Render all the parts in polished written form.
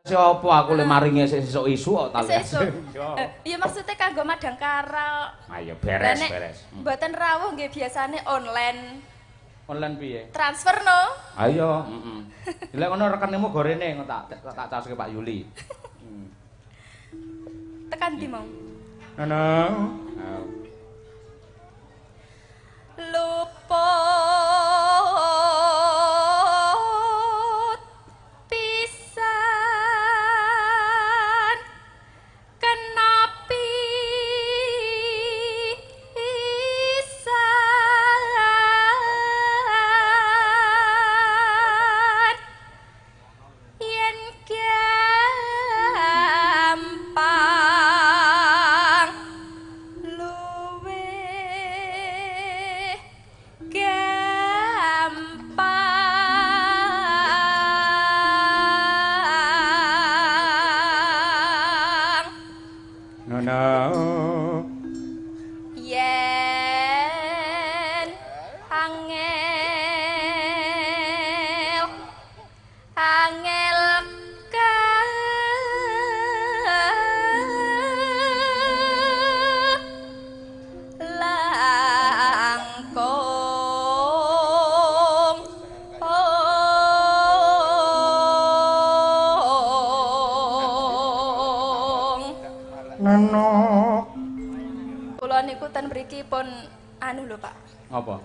Siapa aku le maringe sesuk isuk kok tali Sesuk. Iya maksudnya kanggo madangkara. Ayo beres beres. Mboten rawuh nggih biasane online. Online piye? Transfer no. Ayo, heeh. Lek ngono rekeningmu go rene tak caoske Pak Yuli. Tekan ndi mau? Ngono. Luput pisan kena pisan yen gampang luwih gampang. Ngono. Yen angel angel langkung Ngono. Kula niku ten mriki pun anu lho Pak. Apa?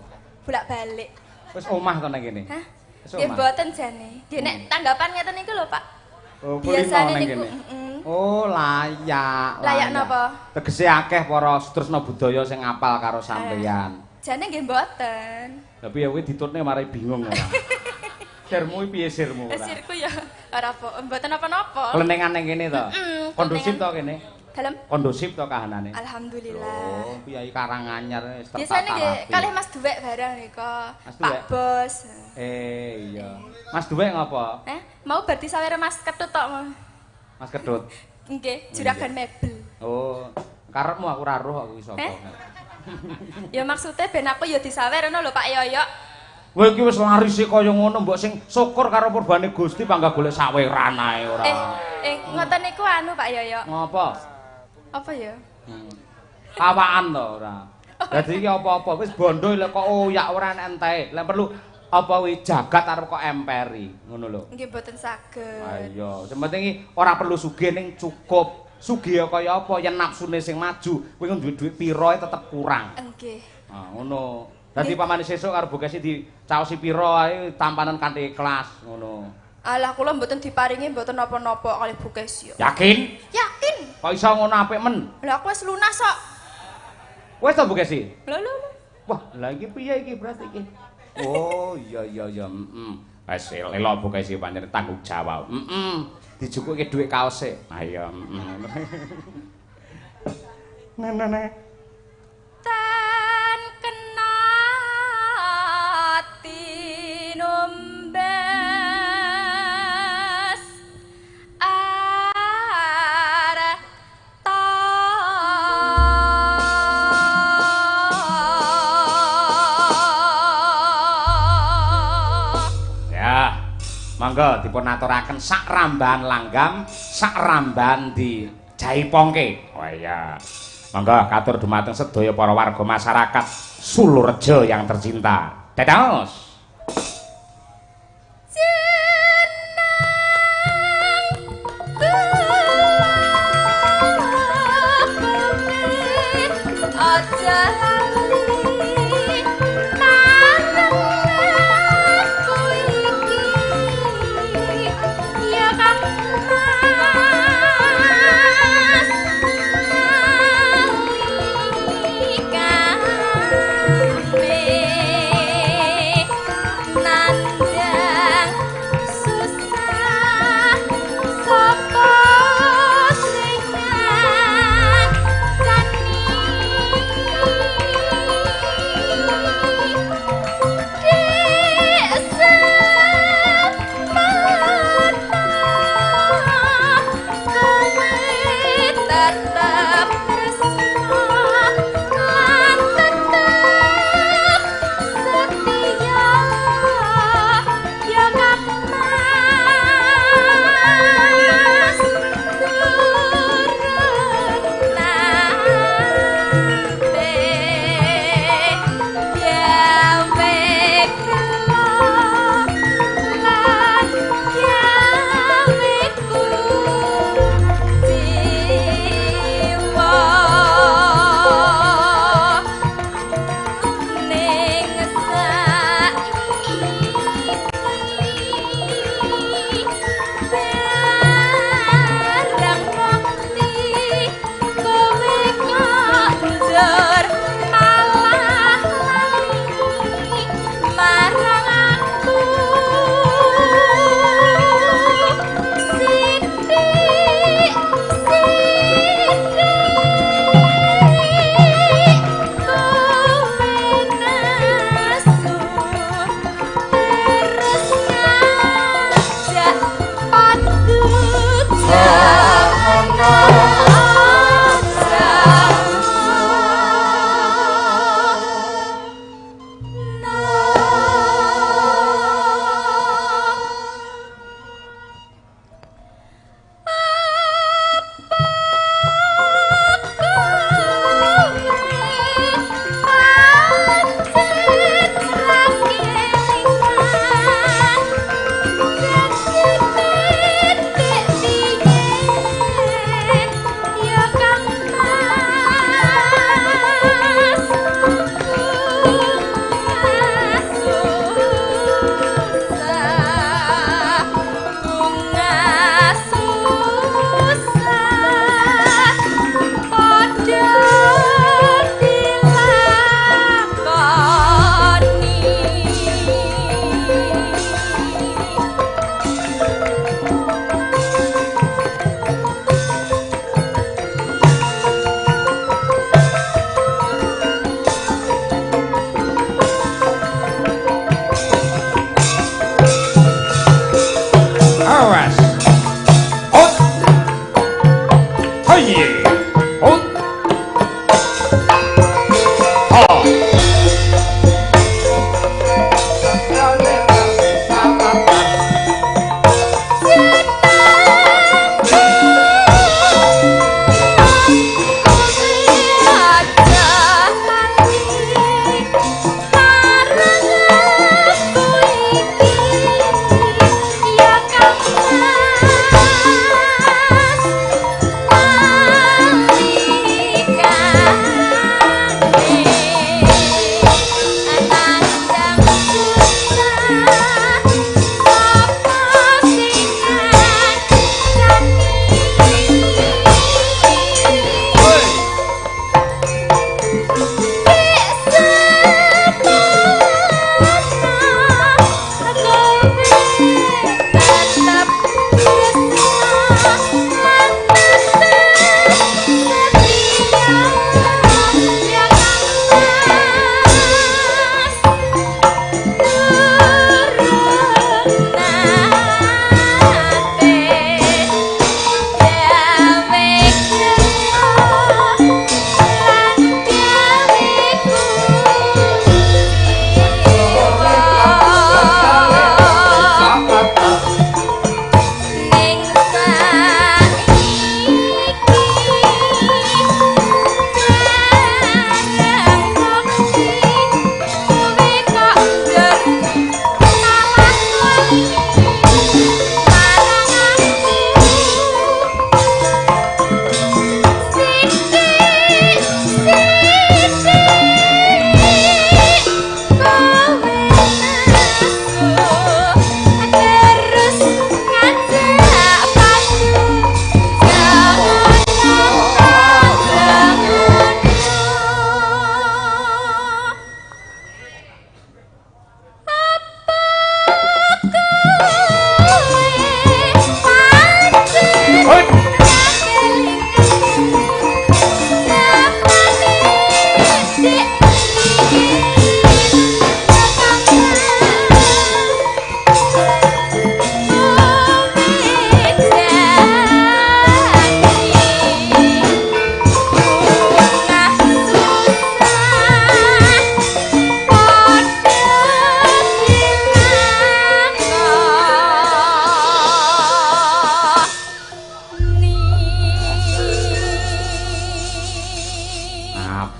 Bolak-balik. Wis omah to nang kene. Hah? Wis Nggih omah. mboten jane. Nggih nek tanggapan ngeten niku lho Pak. Oh, Biasane kulino nang niku kene. heeh. Oh, layak. Layak napa? Tegese akeh para sutresna budaya sing ngapal karo sampeyan. Jane nggih mboten. Tapi ya kuwi ditutne marai bingung ora. Sirmu piye sirmu ora? Sirku ya ora apa, mboten napa-napa. Klenengan ning kene to. Kondusif to kene? Dalem. Kondusif to kahanane? Alhamdulillah. Oh, piyayi Karanganyar wis Biasane tertata nggih rapi. kalih Mas Duwek barang nika. Mas Pak Duwek? Bos. Iya. Mas Duwek ngopo? Mau bar disawere Mas Ketut tok mau. Mas Ketut. Nggih, juragan mebel. Oh, karepmu aku ora roh aku iki sapa. Ya maksudnya ben aku ya disawer ngono lho Pak Yoyok. Kowe iki wis larise kaya ngono mbok sing syukur karo purbane Gusti panggah golek saweran ae ora. Ngoten niku anu Pak Yoyok. Ngopo? Apa ya? Kawaan to ora. Dadi iki apa-apa wis bondo lek kok oyak ora enek entehe. Lek perlu apa kuwi jagat arep kok emperi ngono lho. Nggih mboten saged. Ayo, sing penting iki ora perlu sugih ning cukup. Sugih kaya apa yen nafsune sing maju, kowe duwe dhuwit pira tetep kurang. Nggih. Ah ngono. Dadi pamane sesuk karo Bu Kesi dicaosi pira ae tampanan kanthi ikhlas ngono. Alah kula mboten diparingi mboten napa-napa kalih Bu Kesi. Yakin? Yakin. Kok iso ngono apik men? Lah aku wis lunas kok. Wis to Bu Kesi? Lho lho. Wah, lah iki piye iki berarti iki? Oh, iya iya iya, heeh. Wis elok Bu Kesi pancen tanggung jawab. Heeh. Dijukuke dhuwit kaos sik. Ayo, heeh. Nene. Tan kena tinumbas arta. Ya, monggo dipun aturaken sak rambahan langgam, sak rambahan di jaipongke. Oh iya. Monggo katur dumateng sedaya para warga masyarakat Sulurejo yang tercinta. Dados. Jeneng bumi aja lali marang aku iki ya Kang Mas nalikane nandang susah sapa sing ngancani.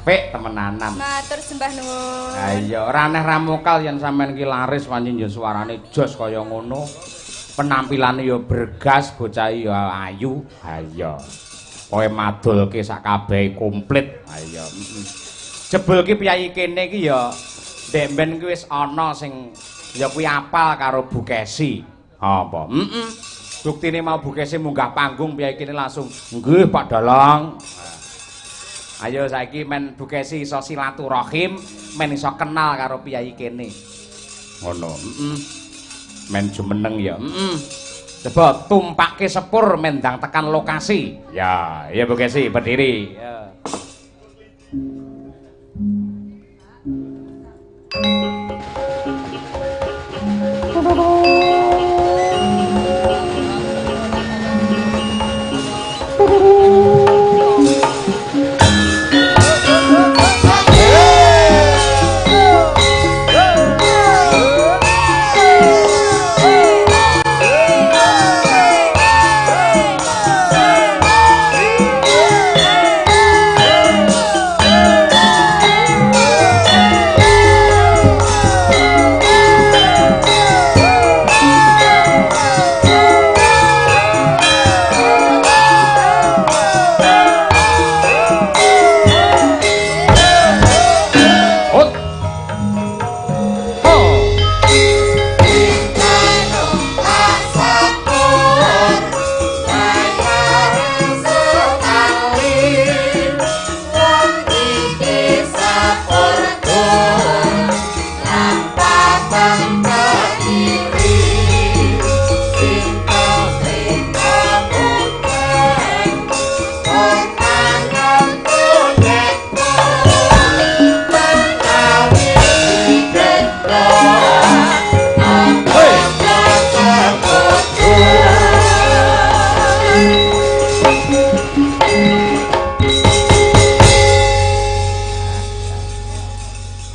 Apik temenanan. Matur sembah nuwun. Ha iya, ora aneh ra mokal yen sampean ki laris pancen ya suarane jos kaya ngono. Penampilane ya bergas, bocah ya ayu. Ha iya. Kowe madulke sak kabehe komplit. Ha iya. Jebul ki piyayi kene ki ya ndek mben ki wis ana sing ya kuwi apal karo Bu Kesi. Apa? Heeh. Buktine mau Bu Kesi munggah panggung piyayi kene langsung, "Nggih, Pak Dalang." Ayo saiki men Bu Kesi iso silaturahim, men iso kenal karo piyayi kene. Ngono. Heeh. Men jumeneng ya. Heeh. Coba tumpake sepur mendang tekan lokasi. Ya, iya Bu Kesi berdiri. Ya.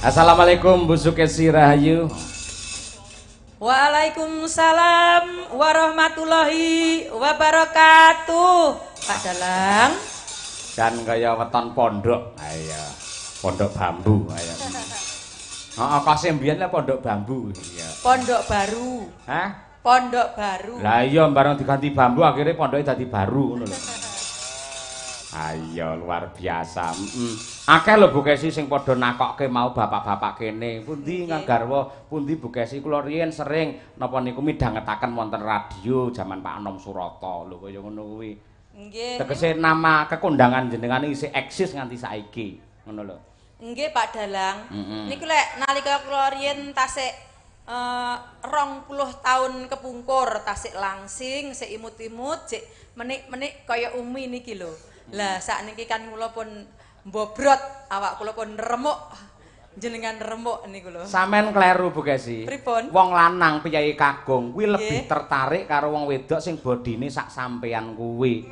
Assalamualaikum Bu Sukesi Rahayu. Waalaikumsalam warahmatullahi wabarakatuh. Pak Dalang. Dan kaya weton pondok. Ayo. Pondok bambu. Ayo. Heeh, kose mbiyen lah pondok bambu. Iya. Pondok baru. Hah? Pondok baru. Lah iya bareng diganti bambu akhirnya pondoknya dadi baru ngono lho. Ayo luar biasa. Akeh lho Bu Kesi sing padha nakokke mau bapak-bapak kene. Pundi garwa, pundi Bu Kesi kula riyen sering napa niku midhangetaken wonten radio jaman Pak Anom Surata lho kaya ngono kuwi. Nggih. Tegese nama kekondangan jenengan isih eksis nganti saiki, ngono lho. Nggih Pak Dalang. Niku lek nalika kula riyen tasik 20 tahun kepungkur, tasik langsing, sik imut-imut, sik menik-menik kaya umi niki lho. Lah sakniki kan kula pun mbobrot, awak kula pun remuk, jenengan remuk niku lho. Sampeyan kleru Bu Kesi. Pripun? Wong lanang piyayi kagung kuwi lebih tertarik karo wong wedok sing bodine sak sampeyan kuwi.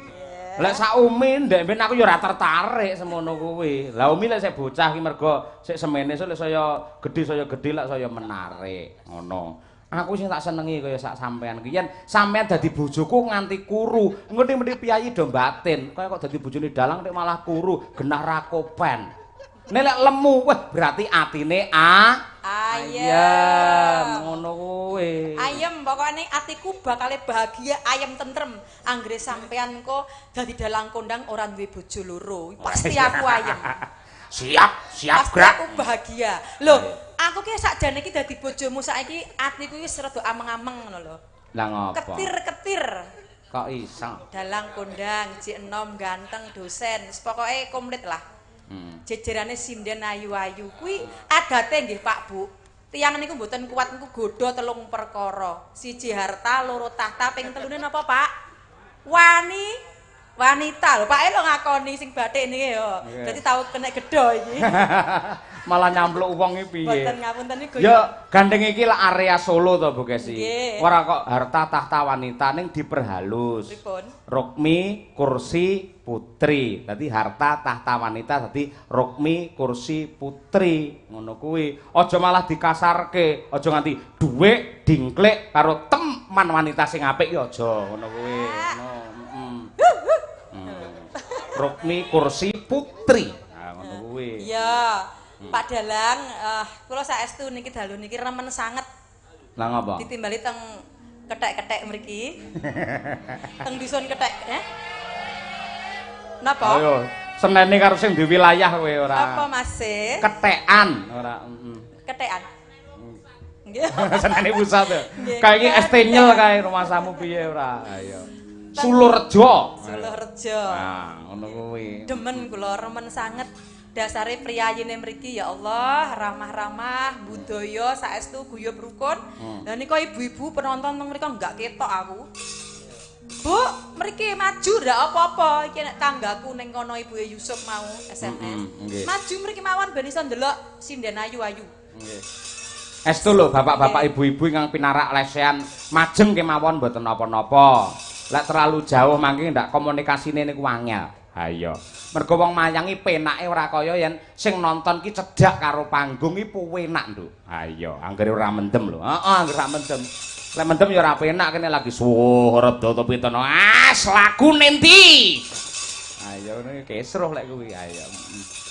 Lek sak umi ndek mben aku ya ora tertarik semono kuwi. Lah umi lek sik bocah ki mergo sik semene sok lek saya gedhe lek saya menarik ngono. Aku sing tak senengi kaya sak sampean ki. Yen sampean dadi bojoku nganti kuru, ngerti-ngerti piyayi do batin. Kaya kok dadi bojone dalang nek malah kuru, genah ra kopen. Nek lek lemu, wah berarti atine ayem. Ngono kuwi. Ayem pokokane atiku bakale bahagia, ayem tentrem. Anggere sampean kok dadi dalang kondang ora duwe bojo loro, pasti aku ayem. Siap, siap pasti gerak. Aku bahagia. Loh, aku ki sakjane iki dadi bojomu saiki atiku wis rada ameng-ameng ngono lho. Lah ngopo? Ketir-ketir. Kok iso? Dalang kondang, jek enom, ganteng, dosen, pokoke komplit lah. Jejerane sinden ayu-ayu kuwi adate nggih Pak Bu. Tiyang niku mboten kuat niku godha telung perkara. Siji harta, loro tahta, ping telune napa Pak? Wanita lho, Pak e lho ngakoni sing bathik niki ya. Dadi tau kena gedho iki. Malah nyampluk wong iki piye? Mboten ngapunten niku. Ya gandeng iki lak area Solo to Bu Kesi. Ora kok harta tahta wanita ning diperhalus. Pripun? Rukmi, kursi, putri. Dadi harta tahta wanita dadi rukmi, kursi, putri. Ngono kuwi. Aja malah dikasarke, aja nganti dhuwit dingklik karo teman wanita sing apik ya aja ngono kuwi. Ngono. Rukmi, kursi, putri. Nah, ngono kuwi. Iya. Iya. Pak Dalang, kula saestu niki dalu niki remen sanget. Lah ngapa? Ditimbali teng kethek-kethek mriki. Teng dusun kethek, ya. Napa? Ayo, senene karo sing di wilayah kowe ora. Apa Mas? Kethekan ora. Kethekan. Nggih. Senene pusat ya. Kayak iki es tenyel kae rumasamu piye ora? Ayo. Sulurejo. Sulurejo. Nah, ngono kuwi. Demen kula remen sanget. Dasare priyayine mriki ya Allah, ramah-ramah, budaya saestu guyub rukun. Lah nika ibu-ibu penonton teng mriko enggak ketok aku. Bu, mriki maju ndak apa-apa. Iki nek tanggaku ning kono ibuke Yusuf mau SMS. Maju mriki mawon ben iso ndelok sinden ayu-ayu. Nggih. Estu lho bapak-bapak ibu-ibu ingkang pinarak lesehan majeng kemawon mboten napa-napa. Lek terlalu jauh mangke ndak komunikasine niku angel. Ha iya. Mergo wong mayangi penake ora kaya yen sing nonton ki cedhak karo panggung iki penak, Nduk. Ha iya, anggere ora mendem lho. Heeh, anggere ora mendem. Lek mendem ya ora penak kene lagi suwuh reda to pitono. Ah, lagu nendi? Ayo ngene kesruh lek kuwi. Ayo.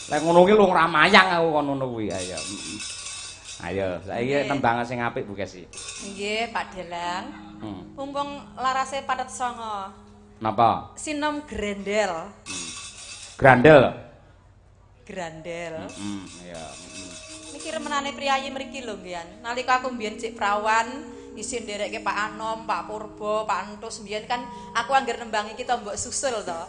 Lek ngono kuwi lho ora mayang aku kon ngono kuwi. Ayo. Ayo, saiki nembang sing apik Bu Kesi. Nggih, Pak Dalang. Mumpung larase pathet songo. Napa? Sinom Grendel. Grandel. Grandel. Iya. Niki remenane priyayi mriki lho mbiyen. Nalika aku mbiyen cek prawan, isin nderekke Pak Anom, Pak Purbo, Pak Entus mbiyen kan aku angger nembang iki to mbok susul to.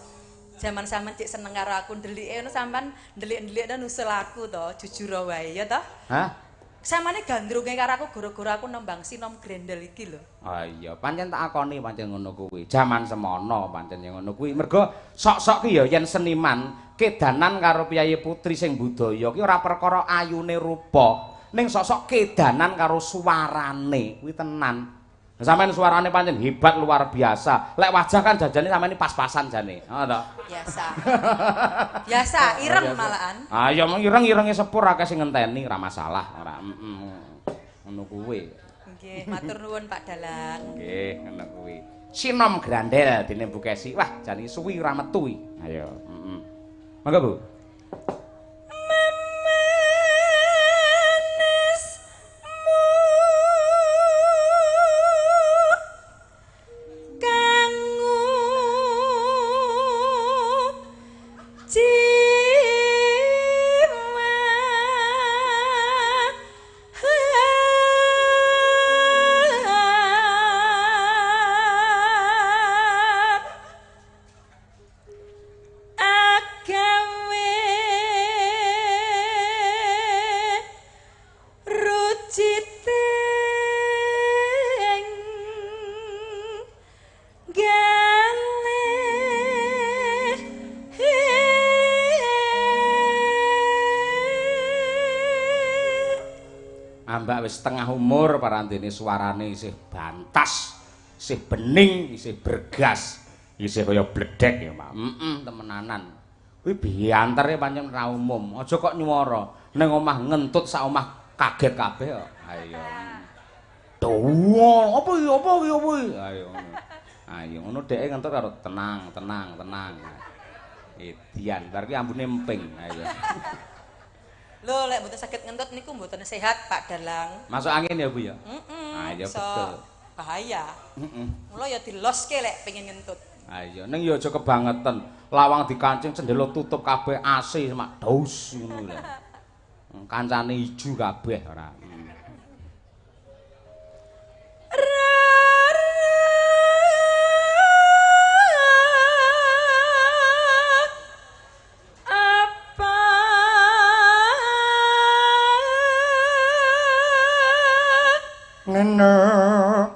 Jaman sampean cek seneng karo aku ndelike ngono sampean ndelik-ndelikne nusul aku to, jujur wae ya to. Hah? Samane gandrunge karo aku gara-gara aku nembang Sinom Grendel iki lho. Ah iya, pancen tak akoni pancen ngono kuwi. Jaman semono pancen ngono kuwi. Mergo sok-sok ki ya yen seniman kedanan karo piyayi putri sing budaya ki ora perkara ayune rupa, ning sok-sok kedanan karo suarane kuwi tenan. Sampeyan suarane pancen hebat luar biasa. Lek wajah kan jajane sampeyan pas-pasan jane. Heeh to? Biasa. Biasa, ireng malahan. Ah ya mung ireng-irenge sepur akeh sing ngenteni ora masalah, ora. Ngono kuwi. Nggih, matur nuwun Pak Dalang. Nggih, ngono kuwi. Sinom Grandel dene Bu Kesi. Wah, jane suwi ora metu iki. Ayo, heeh. Monggo, Bu. Ambak wis setengah umur parandene suarane isih bantas, isih bening, isih bergas, isih kaya bledek ya, Pak. Heeh, temenanan. Kuwi biantere pancen ra umum. Aja kok nyuwara ning omah ngentut sak omah kaget kabeh kok. Ayo. Duh, apa iki? Apa iki? Apa iki? Ayo. Ayo ngono dheke ngentut karo tenang, tenang, tenang. Edian, bar ki ambune emping. Ayo. Lho, lek mboten saged ngentut niku mboten sehat, Pak Dalang. Masuk angin ya, Bu ya? Heeh. Ah, iya betul. Bahaya. Heeh. Mula ya diloske lek pengen ngentut. Ah iya, ning ya aja kebangetan. Lawang dikancing, cendela tutup kabeh, AC semak daus ngono lho. Kancane iju kabeh ora.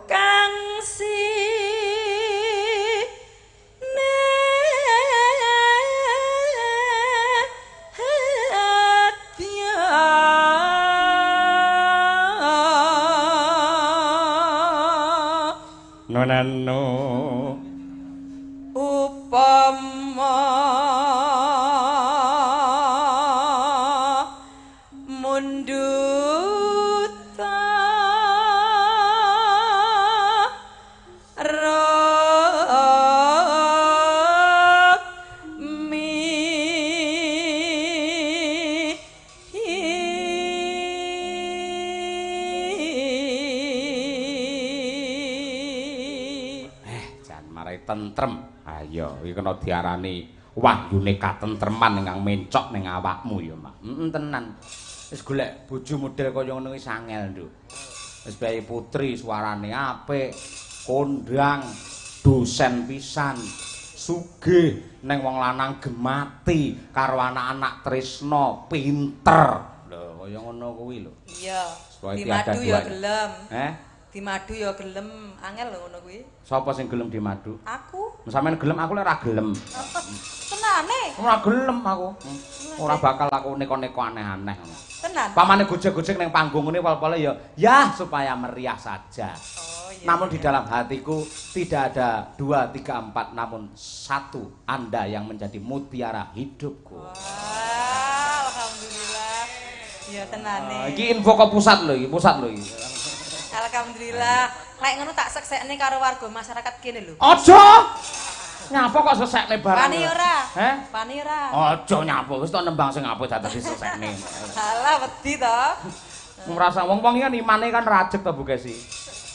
Kang si Nonano upama mundut rok mi tentrem. Ayo, iki kena diarani wahyune katentreman ingkang mencok ning awakmu ya, Mak. Heeh, tenan. Wis golek bojo model kaya ngono wis angel, Nduk. Wis bae putri suarane apik, kondang, dosen pisan, sugih, neng wong lanang gemati karo anak-anak tresna, pinter. Lho, kaya ngono kuwi lho. Iya. Dimadu ya gelem. Eh? Dimadu ya gelem, angel lho ngono kuwi. Sapa sing gelem dimadu? Aku. Sampeyan gelem, aku lek ora gelem. Tenane? Ora gelem aku. Ora bakal aku neko-neko aneh-aneh. Tenan. Pamane gojek-gojek ning panggung ngene pol-pole ya, ya supaya meriah saja. Oh, iya. Namun di dalam hatiku tidak ada 2, 3, 4, namun 1 Anda yang menjadi mutiara hidupku. Wah, alhamdulillah. Ya tenane. Iki info ke pusat lho iki, pusat lho iki. Alhamdulillah. Lek ngono tak seksekne karo warga masyarakat kene lho. Aja. Nyapa kok sesekne barang? Wani ora? Heh? Wani ora? Aja nyapa, wis tok nembang sing apik dadi sesekne. Halah wedi to. Ngrasa wong-wong iki kan imane kan rajeg to Bu Kesi.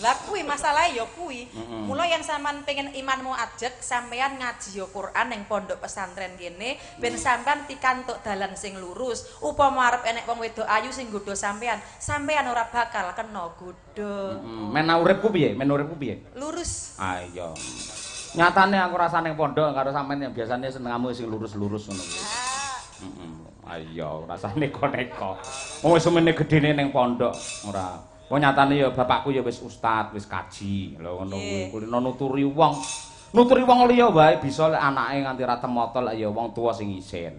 Lah kuwi masalahe ya kuwi. Mula yen sampean pengen imanmu ajeg, sampean ngaji ya Quran ning pondok pesantren kene, ben sampean pikantuk dalan sing lurus. Upama arep enek wong wedok ayu sing nggodha sampean, sampean ora bakal kena godha. Men uripku piye? Men uripku piye? Lurus. Ah iya. Nyatane aku rasane ning pondok karo sampean yang biasane senengamu sing lurus-lurus ngono kuwi. Heeh. Ayo rasane neko-neko. Wong wis semene gedene ning pondok ora. Wong nyatane ya bapakku ya wis ustad, wis kaji. Lho ngono kuwi kulino nuturi wong. Nuturi wong liya wae bisa lek anake nganti ra temata lek ya wong tuwa sing isin.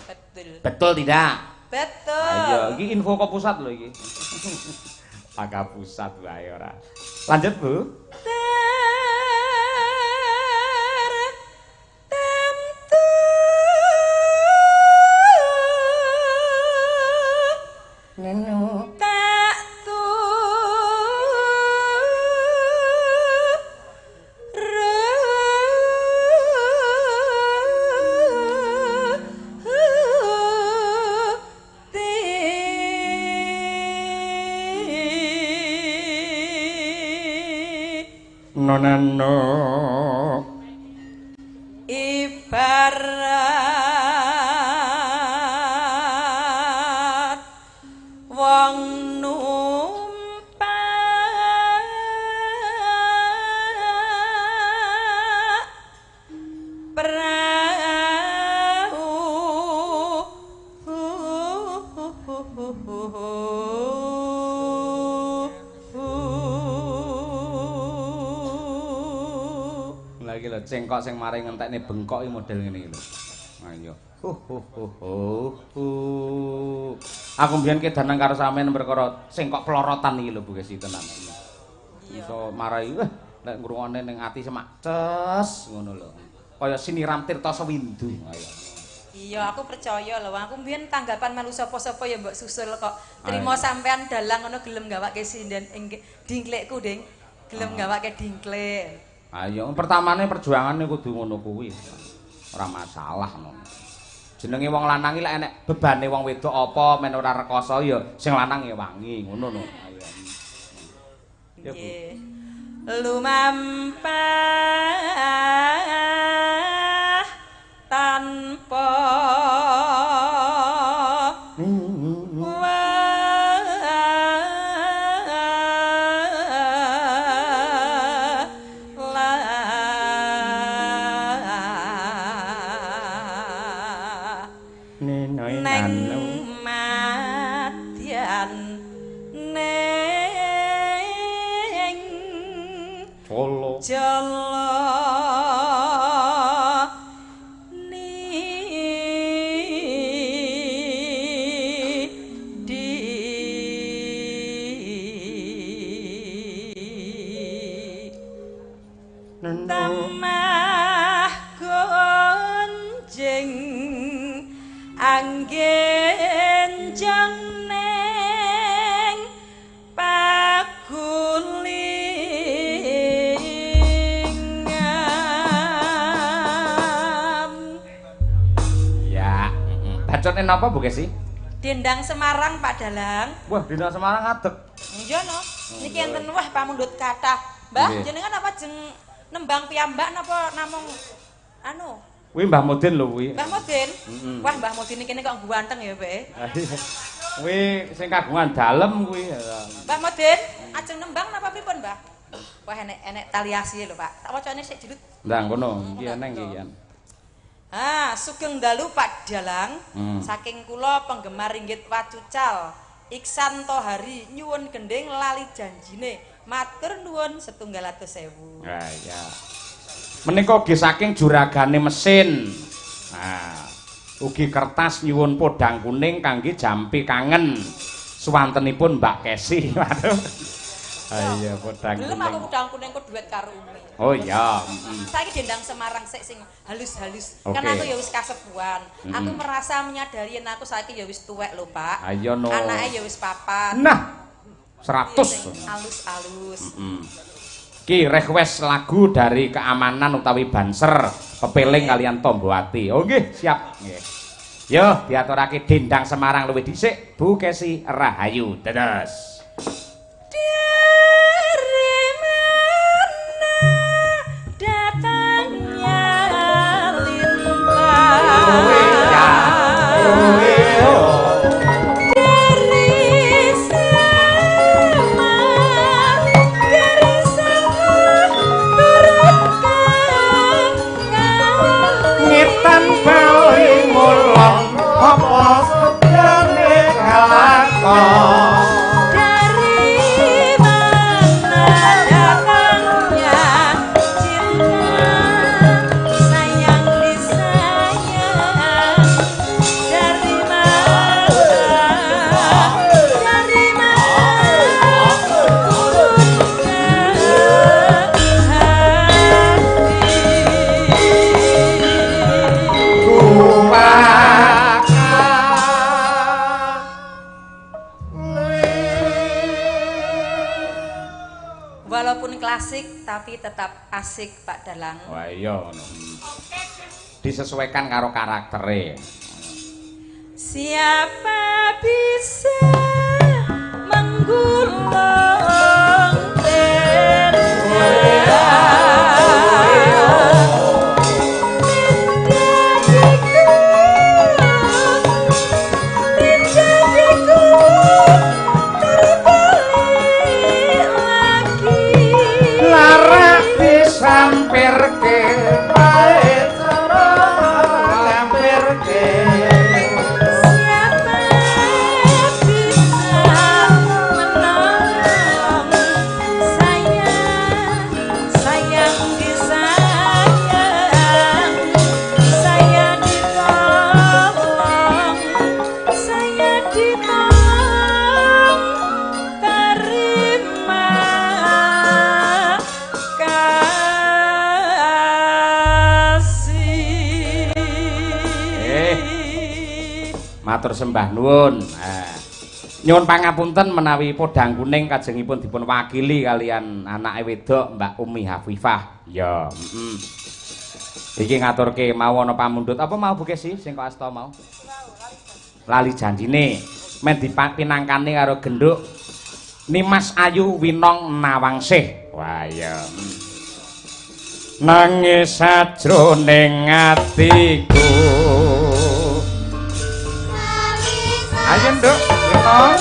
Betul. Betul tidak? Betul. Ayo iki info ke pusat lho iki. Agak pusat wae ora. Lanjut, Bu. Tak turu Nonano ibarat wong numpak prau Lha iki lho cengkok sing mari ngentekne bengkok iki model ngene iki lho. Ayo. Ho ho ho ho. Aku mbiyen kedanan karo sampean perkara cengkok plorotan iki lho Bu Kesi tenan. Iso marai wah nek ngrungokne ning ati semak ces ngono lho. Kaya siniram tirta sewindu. Ayo. Iya, aku percaya lho. Aku mbiyen tanggapan melu sapa-sapa ya mbok susul kok. Trimo sampean dalang ngono gelem gawake sinden ing dingklikku, Ding. Gelem gawake dingklik. Ayo, pertamane perjuangane kudu ngono kuwi. Ora masalah ngono. Jenenge wong lanang iki lek enek bebane wong wedok apa men ora rekoso ya sing lanang ya wangi ngono lho. Ayo. Ya, Bu. Lumampah tanpa tamah gonjing anggen jeneng pagulingan. Ya, bacotne napa Bu Kesi? Dendang Semarang Pak Dalang. Wah, dendang Semarang ngadeg. Iya no. Niki enten wah pamundhut kathah. Mbah, jenengan apa jeng Nembang piyambak napa namung anu? Kuwi Mbah Mudin lho kuwi. Mbah Mudin? Wah, Mbah Mudin kene kok ganteng ya, Mbak. Kuwi sing kagungan dalem kuwi. Mbah Mudin, ajeng nembang napa pripun, Mbah? Wah, enek tali asih lho, Pak. Tak wacane sik jelut. Ndang kono, iki eneng iki. Ah, sugeng dalu Pak Dalang. Saking kula penggemar ringgit wacucal. Iksan Tohari nyuwun gending lali janjine. Matur nuwun 1.000.000. Nah, iya. Menika ugi saking juragane mesin. Nah, ugi kertas nyuwun podang kuning kangge jampi kangen. Suwantenipun Mbak Kesi. Waduh. Ayo podang kuning. Belum aku podang kuning kok duet karo Umi. Oh iya. Saiki dendang Semarang sik sing halus-halus. Okay. Kan aku ya wis kasepuhan. Aku merasa menyadari yen aku saiki ya wis tuwek lho, Pak. Ayo no. Anake ya wis papat. Nah. 100. Halus-halus. Ki request lagu dari keamanan utawi Banser pepeling kalian Tombo Ati. Oh nggih, siap. Nggih. Yo diaturake dendang Semarang luwih dhisik Bu Kesi Rahayu. Dados. Dari mana datangnya lintang? Dari sama turun ke kali. Ngetan bali ngulon apa sedane kalakon. Dari mana datangnya cinta, sayang disayang. Dari mana turun ke hati. Walaupun klasik tapi tetap asik Pak Dalang. Wah iya ngono. Disesuaikan karo karaktere. Siapa bisa menggulung menjadiku terbalik lagi. Lara disampirke pae cara sampirke. Siapa bisa menolong saya, sayang disayang, saya ditolong, saya ditolong, terima kasih. Matur sembah nuwun. Nyuwun pangapunten menawi podang kuning kajengipun dipun wakili kalian anake wedok Mbak Umi Hafifah. Ya, Iki ngaturke mau ana pamundhut apa mau Bu Kesi sing kok asta mau? Lali janjine men dipinangkane karo genduk Nimas Ayu Winong Nawangsih. Wah iya. Nangis sajroning atiku. Ayo nduk, Winong.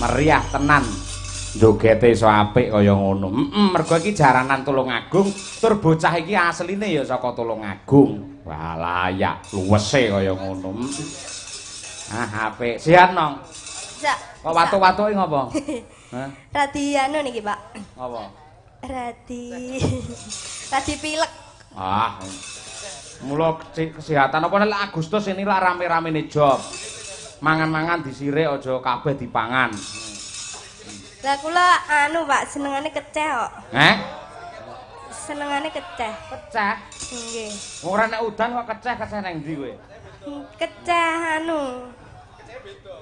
Meriah tenan. Jogete iso apik kaya ngono. Mergo iki jaranan Tulungagung, tur bocah iki asline ya saka Tulungagung. Wah, layak luwese kaya ngono. Ah, apik. Sehat, Nong? Bisa. Kok watuk-watuke ngopo? Hah? Radi anu niki, Pak. Apa? Radi pilek. Ah. Mula kesehatan apa nek Agustus ini lak rame-ramene job. Mangan-mangan disirik aja kabeh dipangan. Lah kula anu Pak, senengane keceh kok. Heh? Senengane keceh. Keceh? Nggih. Ora nek udan kok keceh-keceh nang ndi kowe? Keceh anu. Keceh beda.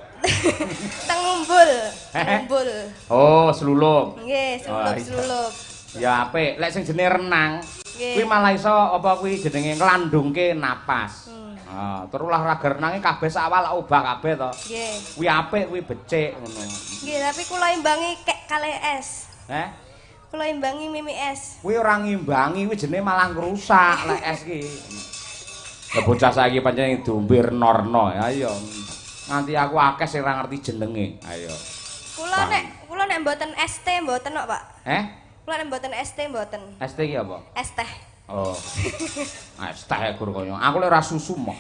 Teng umbul. Umbul. Oh, selulup. Nggih, selulup-selulup. Ya apik, lek sing jenenge renang, kuwi malah iso apa kuwi jenenge nglandungke napas. Ah, terus olahraga renange kabeh sak awal obah kabeh to. Nggih. Kuwi apik, kuwi becik ngono. Nggih, tapi kula imbangi kek kalih es. Heh? Kula imbangi mimi es. Kuwi ora ngimbangi, kuwi jenenge malah ngrusak lek es ki. Lah bocah saiki pancen diombe renorno, ayo. Nganti aku akeh sing ora ngerti jenenge. Ayo. Kula nek mboten ST mboten kok, Pak. Heh? Kula nek mboten ST mboten. ST ki apa? Es teh. Oh. Es teh gur kaya. Aku lek ora susu moh.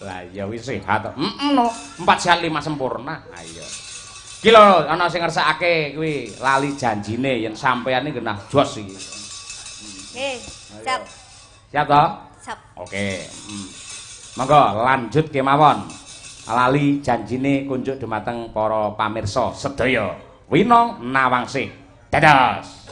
Lah ya wis sehat. Heeh no. 4 sehat 5 sempurna. Ayo. Ki lho ana sing ngersakake kuwi lali janjine yen sampeyan iki genah jos iki. Nggih, siap. Siap to? Siap. Oke. Monggo lanjut kemawon. Lali janjine kunjuk dumateng para pamirsa sedaya. Winong Nawangsih. Dados.